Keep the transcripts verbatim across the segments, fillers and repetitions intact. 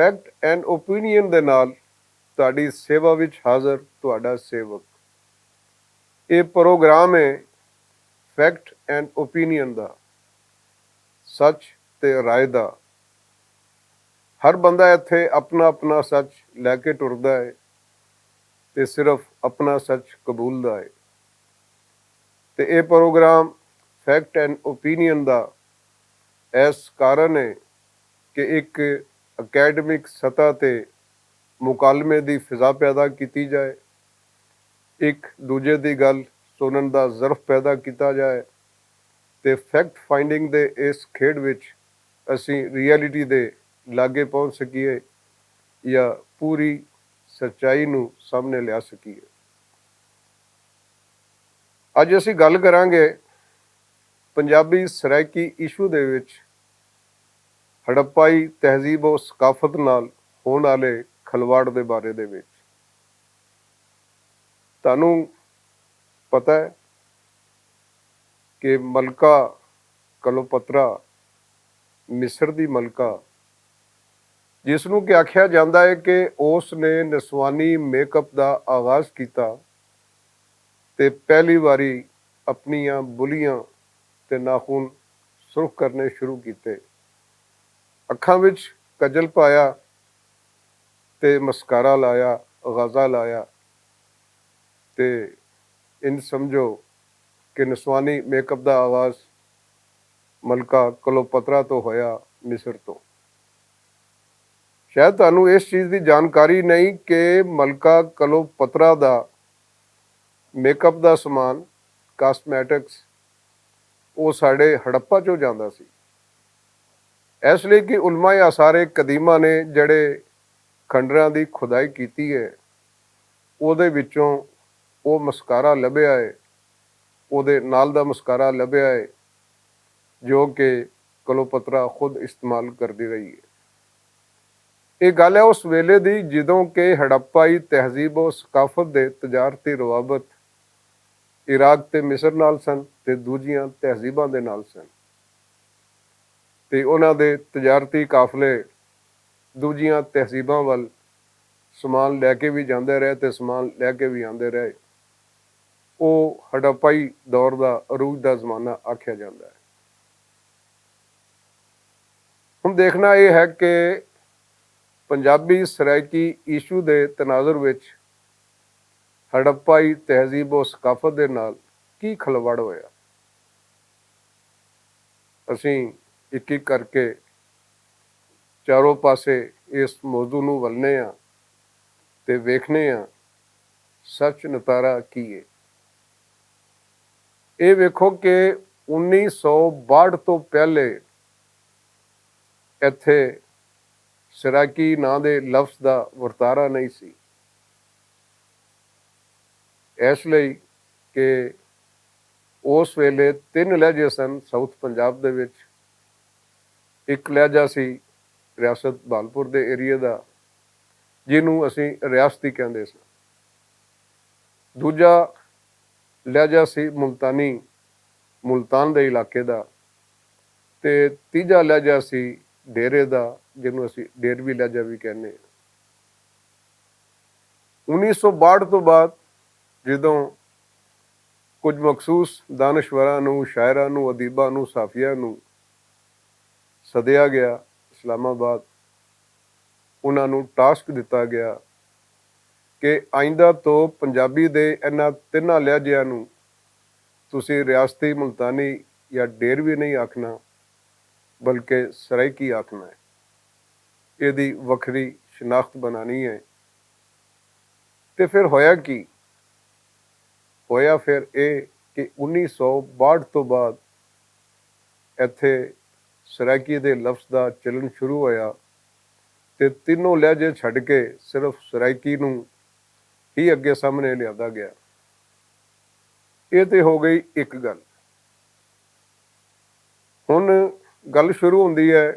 Fact and opinion دے نال تہاڈی سیوا وچ حاضر تہاڈا سیوک۔ اے پروگرام ہے فیکٹ اینڈ اوپینین دا، سچ تے رائے دا۔ ہر بندہ ایتھے اپنا اپنا سچ لے کے ٹردا ہے تے صرف اپنا سچ قبول دا ہے۔ تے اے پروگرام فیکٹ اینڈ اوپینین دا ایس کارن ہے کہ ایک اکیڈمک سطح تے مکالمے دی فضا پیدا کیتی جائے، ایک دوجے دی گل سنن دا ظرف پیدا کیتا جائے، تے فیکٹ فائنڈنگ دے اس کھیڈ وچ اسی ریئلٹی دے لاگے پہنچ سکیے یا پوری سچائی نوں سامنے لیا سکیے۔ اج اسی گل کراں گے پنجابی سرائیکی ایشو دے وچ ہڑپائی تہذیب و ثقافت نال ہون والے کھلواڑ دے بارے دے وچ۔ تانوں پتہ ہے کہ ملکہ کلوپترا، مصر دی ملکہ، جس نوں کہ آکھیا جاندا ہے کہ اس نے نسوانی میک اپ دا آغاز کیتا تے پہلی واری اپنیاں بلیاں تے ناخون سرخ کرنے شروع کیتے، اکھاں وچ کجل پایا تے مسکارا لایا، غازہ لایا۔ تے انج سمجھو کہ نسوانی میک اپ دا آغاز ملکہ کلوپترا تو ہویا، مصر تو۔ شاید تہانوں اس چیز دی جانکاری نہیں کہ ملکہ کلوپترا دا میک اپ دا سامان، کاسمیٹکس، او ساڈے ہڑپا چوں جاندا سی۔ اس لئی کہ علماء آثار قدیمہ نے جڑے کھنڈراں دی کھدائی کیتی ہے، اوہدے وچوں او مسکارا لبھیا ہے، اوہدے نال دا مسکارا لبھیا ہے، جو کہ کلوپترا خود استعمال کردی رہی ہے۔ ایہہ گل ہے اس ویلے دی جدوں کہ ہڑپائی تہذیب و ثقافت دے تجارتی روابط عراق تے مصر نال سن تے دوجیاں تہذیباں دے نال سن، تے انہاں دے تجارتی قافلے دوجیاں تہذیباں ول سامان لے کے وی جاندے رہے تے سامان لے کے وی آندے رہے۔ او ہڑپائی دور دا عروج دا زمانہ آکھیا جاندا ہے۔ ہن دیکھنا ایہہ ہے کہ پنجابی سرائیکی ایشو دے تناظر وچ ہڑپائی تہذیب و ثقافت دے نال کی کھلواڑ ہویا۔ اسیں اک اک کر کے چاروں پاسے اس موضوع نوں ولنے آں تے ویکھنے آں سچ نتارا کی ہے۔ ایہہ ویکھو کہ انیس سو باہٹ توں پہلے ایتھے سرائیکی ناں دے لفظ دا ورتارا نہیں سی۔ ایس لئی کہ اوس ویلے تن لہجے سن ساؤتھ پنجاب دے وچ۔ اک لہجا سی ریاست بھالپور دے ایریے دا، جنوں اسی ریاستی کہندے سن۔ دوجا لہجا سی ملتانی، ملتان دے علاقے دا، تے تیجا لہجا سی ڈیرے دا، جنوں اسی ڈیروی لہجا وی کہنے۔ انیس سو باہٹ توں بعد جدوں کچھ مخصوص دانشوراں نوں، شاعراں نوں، ادیباں نوں، صحافیاں نوں سدیا گیا اسلام آباد، انہاں نوں ٹاسک دتا گیا کہ آئندہ توں پنجابی دے انہاں تناں لہجیاں نوں تسی ریاستی ملتانی یا ڈیروی نہیں آکھنا، بلکہ سرائیکی آکھنا ہے۔ ایہدی وکھری شناخت بنانی ہے۔ تے فیر ہویا کی؟ ہویا فیر ایہہ کہ انیس سو باہٹ توں بعد ایتھے سرائیکی دے لفظ دا چلن شروع ہویا، تے تینوں لہجے چھڈ کے صرف سرائیکی نوں ہی اگے سامنے لیادا گیا۔ ایہہ تے ہو گئی اک گل۔ ہن گل شروع ہوندی ہے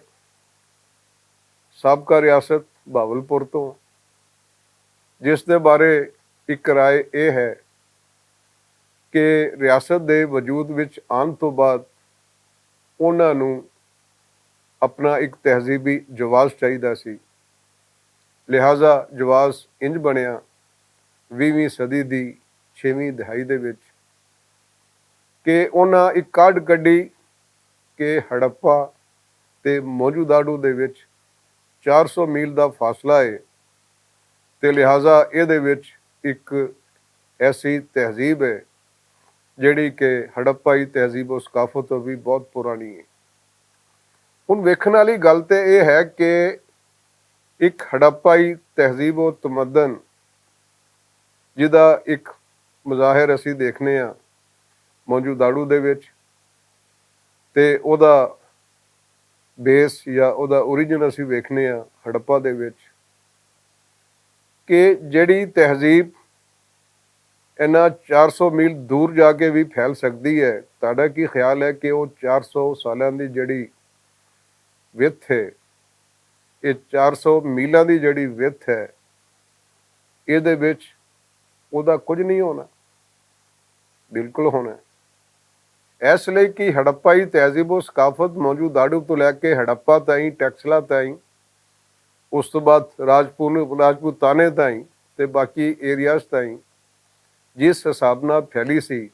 سابقہ ریاست بھاولپور توں، جس دے بارے اک رائے ایہہ ہے کہ ریاست دے وجود وچ آن توں بعد انہاں نوں اپنا اک تہذیبی جواز چاہیدا سی، لہذا جواز انج بنیا ویہویں صدی دی چھیویں دہائی دے وچ کہ انہاں اک کارڈ کڈی کہ ہڑپا تے موجوداڈو دے وچ چار سو میل دا فاصلہ ہے، تے لہذا ایہدے وچ اک ایسی تہذیب ہے جیہڑی کہ ہڑپائی تہذیب و ثقافت وی بہت پرانی ہے۔ ہن ویکھن والی گل تے ایہہ ہے کہ اک ہڑپائی تہذیب و تمدن جس دا اک مظاہر اسی دیکھنے آں موجوداڈو دے وچ، تے اوہدا بیس یا اوہدا اوریجن اسی ویکھنے آں ہڑپا دے وچ، کہ جیہڑی تہذیب انہاں چار سو میل دور جا کے وی پھیل سکدی ہے۔ تہاڈا کی خیال ہے کہ او چار سو سالاں دی جیہڑی وتھ ہے، اے چار سو میلاں دی جیہڑی وتھ ہے، ایہدے وچ اوہدا کجھ نہیں ہونا؟ بالکل ہونا ہے۔ ایس لئی کہ ہڑپائی تہذیب و ثقافت موجوداڈو توں لے کے ہڑپا تائیں، ٹیکسلا تائیں، اس توں بعد راجپوتانے تائیں تے باقی ایریاز تائیں جس حساب نال پھیلی سی،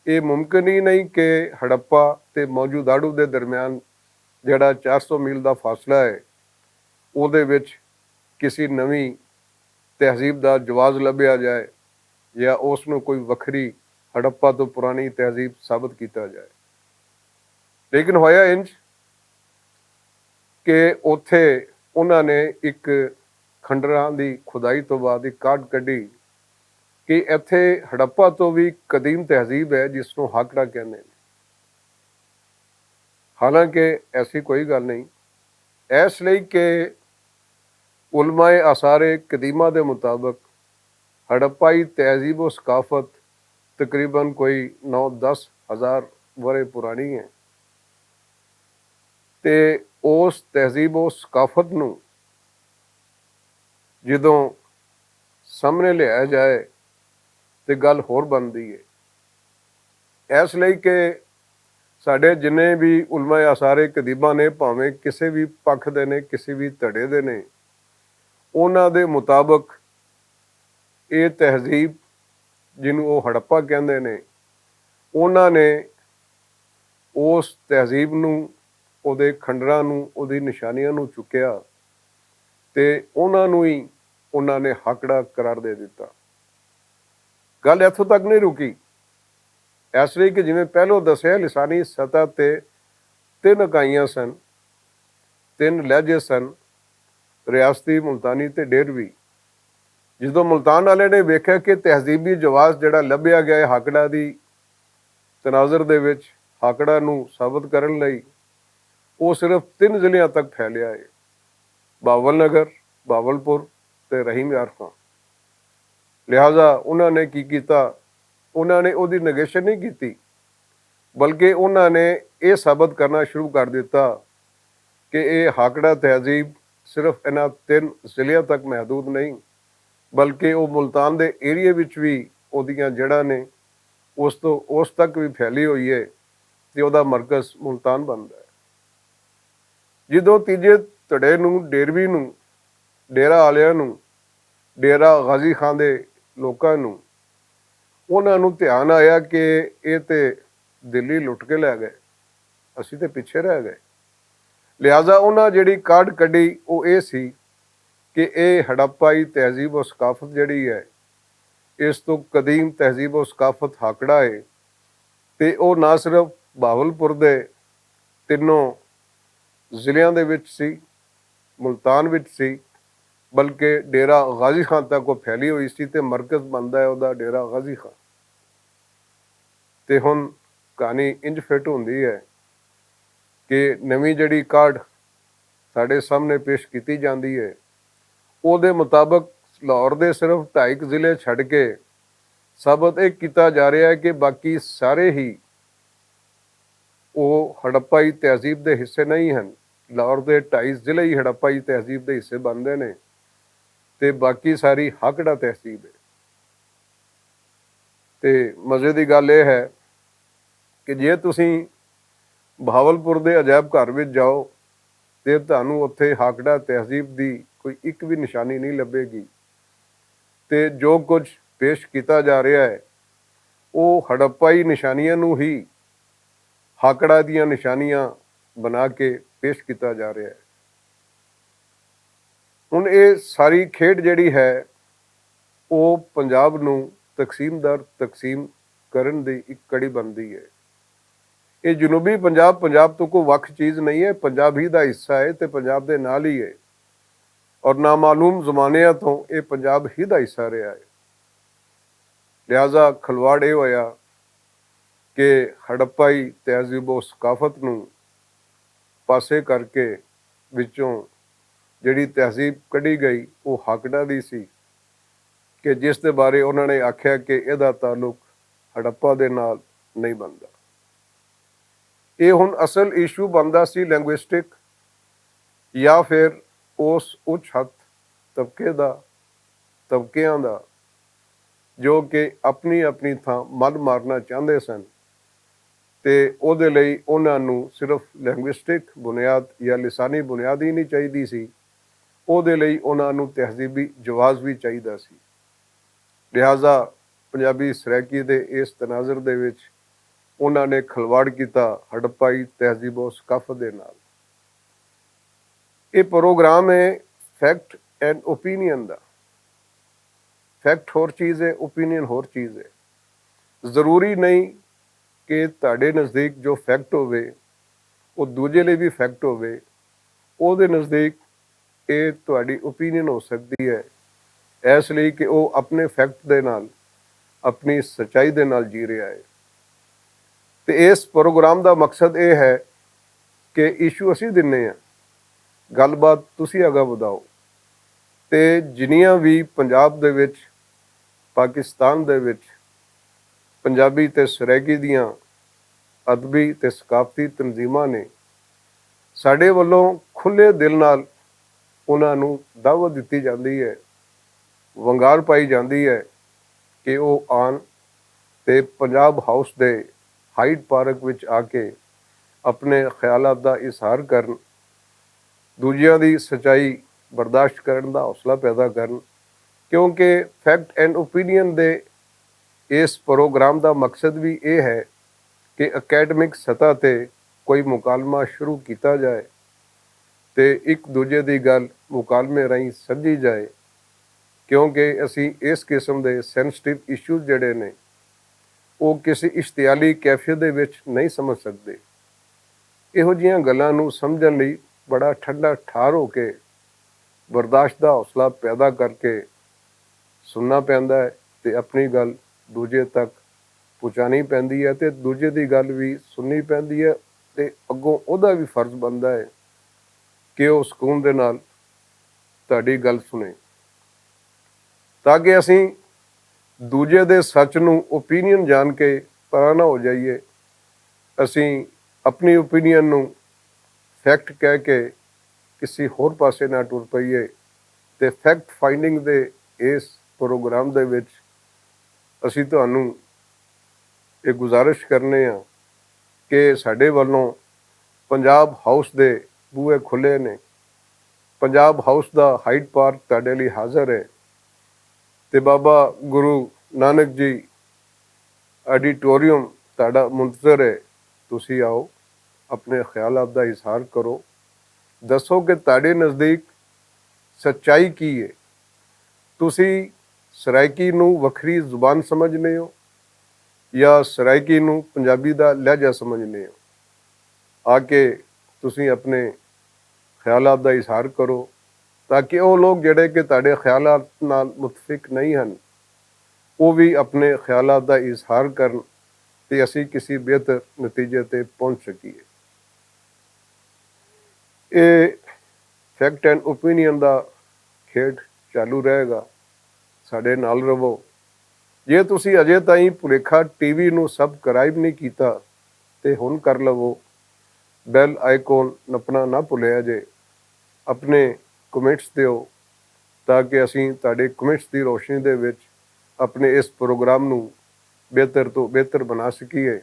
ایہہ ممکن ہی نہیں کہ ہڑپا تے موجوداڈو دے درمیان جیہڑا چار سو میل دا فاصلہ ہے، اوہدے وچ کسی نویں تہذیب دا جواز لبھیا جائے یا اس نوں کوئی وکھری ہڑپا توں پرانی تہذیب ثابت کیتا جائے۔ لیکن ہویا انج کہ اتھے انہاں نے اک کھنڈراں دی کھدائی توں بعد اک کارڈ کڈی کہ اتھے ہڑپا توں وی قدیم تہذیب ہے جس نوں ہاکڑا کہندے نے۔ حالانکہ ایسی کوئی گل نہیں، ایس لئی کہ علماء آثار قدیمہ دے مطابق ہڑپائی تہذیب و ثقافت تقریبا کوئی نو دس ہزار ورے پرانی ہے، تے اس تہذیب و ثقافت نوں جدوں سامنے لیا جائے تے گل ہور بندی ہے۔ ایس لئی کہ ساڈے جنہیں وی علماء آثار قدیمہ نے، پاویں کسے وی پکھ دے نے، کسے وی تڑے دے نے، انہاں دے مطابق ایہہ تہذیب جنوں او ہڑپا کہندے نے، انہاں نے اس تہذیب نوں، اوہدے کھنڈراں نوں، اوہدی نشانیاں نوں چکیا تے انہاں نوں ہی انہاں نے ہاکڑا قرار دے دتا۔ گل ایتھوں تک نہیں رکی۔ ایس لئی کہ جویں پہلو دسیا، لسانی سطح تے تن اکائیاں سن، تن لہجے سن، ریاستی، ملتانی تے ڈیروی۔ جدوں ملتان والے نے ویکھیا کہ تہذیبی جواز جڑا لبھیا گیا ہے ہاکڑا دی تناظر دے وچ، ہاکڑا نوں ثابت کرن لئی، او صرف تن ضلعیاں تک پھیلیا ہے، بھاول نگر، بھاولپور تے رحیم یار خان۔ لہذا انہاں نے کی کیتا؟ انہاں نے اوہدی نگیشن نہیں کیتی، بلکہ انہاں نے ایہہ ثابت کرنا شروع کر دتا کہ ایہہ ہاکڑا تہذیب صرف انہاں تن ضلعیاں تک محدود نہیں، بلکہ او ملتان دے ایریے وچ وی اوہدیاں جڑاں نے اس تک وی پھیلی ہوئی ہے، تے اوہدا مرکز ملتان بندا ہے۔ جدوں تیجے تڑے نوں، ڈیروی نوں، ڈیرہ آلیاں نوں، ڈیرہ غازی خان دے لوکاں نوں، انہاں نوں دھیان آیا کہ ایہہ تے دلی لٹ کے لے گئے، اسی تے پچھے رہ گئے۔ لہذا انہاں جیہڑی کارڈ کڈی، او ایہہ سی کہ ایہہ ہڑپائی تہذیب و ثقافت جیہڑی ہے، اس توں قدیم تہذیب و ثقافت ہاکڑا ہے، تے او نہ صرف بھاولپور دے تنوں ضلعیاں دے وچ سی، ملتان وچ سی، بلکہ ڈیرہ غازی خان تک او پھیلی ہوئی سی تے مرکز بندا ہے اوہدا ڈیرہ غازی خان۔ تے ہن کہانی انج فٹ ہوندی ہے کہ نویں جیہڑی کارڈ ساڈے سامنے پیش کیتی جاندی ہے، اوہدے مطابق لاہور دے صرف ڈھائی ضلعے چھڈ کے ثابت ایہہ کیتا جا رہیا ہے کہ باقی سارے ہی او ہڑپائی تہذیب دے حصے نہیں ہن۔ لاہور دے ڈھائی ضلعے ہی ہڑپائی تہذیب دے حصے بندے نے، تے باقی ساری ہاکڑا تہذیب ہے۔ تے مزے دی گل ایہہ ہے کہ جے تسیں بھاولپور دے عجائب گھر وچ جاؤ، تے تہانوں اتھے ہاکڑا تہذیب دی کوئی اک وی نشانی نہیں لبھے گی۔ تے جو کچھ پیش کیتا جا رہیا ہے، او ہڑپائی نشانیاں نوں ہی ہاکڑا دیاں نشانیاں بنا کے پیش کیتا جا رہیا ہے۔ ہن ایہہ ساری کھیڈ جیہڑی ہے، او پنجاب نوں تقسیم در تقسیم کرن دی اک کڑی بندی ہے۔ ایہہ جنوبی پنجاب پنجاب توں کوئی وکھ چیز نہیں ہے، پنجاب ہی دا حصہ ہے تے پنجاب دے نال ہی ہے۔ اور نامعلوم زمانیاں توں ایہہ پنجاب ہی دا حصہ رہیا ہے۔ لہذا کھلواڑ ایہہ ہویا کہ ہڑپائی تہذیب و ثقافت نوں پاسے کر کے وچوں جیہڑی تہذیب کڈی گئی، او ہاکڑا دی سی کہ جس دے بارے انہاں نے آکھیا کہ ایہدا تعلق ہڑپا دے نال نہیں بندا۔ ایہہ ہن اصل ایشو بندا سی لینگوسٹک یا فیر اس اچ ہتھ طبقے دا طبقیاں دا جو کہ اپنی اپنی تھاں مل مارنا چاہندے سن، تے اوہدے لئی انہاں نوں صرف لینگوسٹک بنیاد یا لسانی بنیاد ہی نہیں چاہیدی سی، اوہدے لئی انہاں نوں تہذیبی جواز وی چاہیدا سی۔ لہذا پنجابی سرائیکی دے اس تناظر دے وچ انہاں نے کھلواڑ کیتا ہڑپائی تہذیب و ثقافت دے نال۔ ایہہ پروگرام ہے فیکٹ اینڈ اوپینین دا۔ فیکٹ ہور چیز ہے، اوپینین ہور چیز ہے۔ ضروری نہیں کہ تہاڈے نزدیک جو فیکٹ ہووے، او دوجے لئی وی فیکٹ ہووے۔ اوہدے نزدیک ایہہ تہاڈی اوپینین ہو سکدی ہے، ایس لئی کہ او اپنے فیکٹ دے نال اپنی سچائی دے نال جی رہیا ہے۔ تے اس پروگرام دا مقصد ایہہ ہے کہ ایشو اسی دننے ہیں، گل بات تسی اگا وداؤ۔ تے جنیاں وی پنجاب دے وچ، پاکستان دے وچ پنجابی تے سرائیکی دیاں ادبی تے ثقافتی تنظیماں نے ساڈے ولوں کھلے دل نال انہاں نوں دعوت دتی جاندی ہے، ونگار پائی جاندی ہے کہ او آن تے پنجاب ہاؤس دے ہائیڈ پارک وچ آ کے اپنے خیالات دا اظہار کرن، دوجیاں دی سچائی برداشت کرن دا حوصلہ پیدا کرن، کیونکہ فیکٹ اینڈ اوپینین دے اس پروگرام دا مقصد وی ایہہ ہے کہ اکیڈمک سطح تے کوئی مکالمہ شروع کیتا جائے تے اک دوجے دی گل مکالمے رائیں سمجھی جائے، کیونکہ اسی اس قسم دے سینسٹیو ایشوز جیہڑے نے او کسی اشتعالی کیفیت دے وچ نہیں سمجھ سکدے۔ ایہو جیاں گلاں نوں سمجھن لئی بڑا ٹھنڈا ٹھار ہو کے برداشت دا حوصلہ پیدا کر کے سننا پیندا ہے تے اپنی گل دوجے تک پہنچانی پیندی ہے تے دوجے دی گل وی سننی پیندی ہے تے اگوں اوہدا وی فرض بندا ہے کہ او سکون دے نال تہاڈی گل سنے، تاکہ اسیں دوجے دے سچ نوں اوپینین جان کے پرانا ہو جائیے۔ اسیں اپنی اوپینین نوں فیکٹ کہہ کے کسی ہور پاسے نہ ٹر پئیے، تے فیکٹ فائنڈنگ دے اس پروگرام دے وچ اسیں تہانوں ایہہ گزارش کرنے آں کہ ساڈے ولوں پنجاب ہاؤس دے بوئے کھلے نے۔ پنجاب ہاؤس دا ہائیڈ پارک تہاڈے لئی حاضر ہے تے بابا گرو نانک جی آڈیٹوریم تہاڈا منتظر ہے۔ تسی آؤ، اپنے خیالات دا اظہار کرو، دسو کہ تہاڈے نزدیک سچائی کی ہے؟ تسی سرائیکی نوں وکھری زبان سمجھنے ہو یا سرائیکی نوں پنجابی دا لہجہ سمجھنے ہو؟ آ کے تسی اپنے خیالات دا اظہار کرو، تاکہ او لوگ جیہڑے کہ تہاڈے خیالات نال متفق نہیں ہن، او وی اپنے خیالات دا اظہار کرن تے اسی کسی بہتر نتیجے تے پہنچ سکیے۔ ایہہ فیکٹ اینڈ اوپینین دا کھیڈ چالو رہے گا۔ ساڈے نال رہو۔ جے تسی اجے تائیں پلیکھا ٹی وی نوں سبسکرائب نہیں کیتا تے ہن کر لوو، بیل آئیکون نپنا نہ پلیا جے۔ اپنے کمنٹس دیو، تاکہ اسیں تہاڈے کمنٹس دی روشنی دے وچ اپنے اس پروگرام نوں بہتر توں بہتر بنا سکیے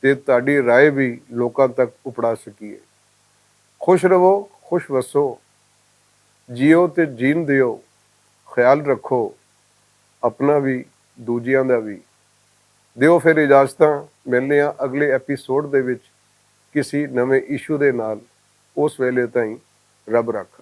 تے تہاڈی رائے وی لوکاں تک اپڑا سکیے۔ خوش رہو، خوش وسو، جیو تے جین دیو، خیال رکھو اپنا وی، دوجیاں دا وی۔ دیو فیر اجازتاں، ملنے آں اگلے ایپیسوڈ دے وچ کسی نویں ایشو دے نال۔ اس ویلے تائیں رب رکھ۔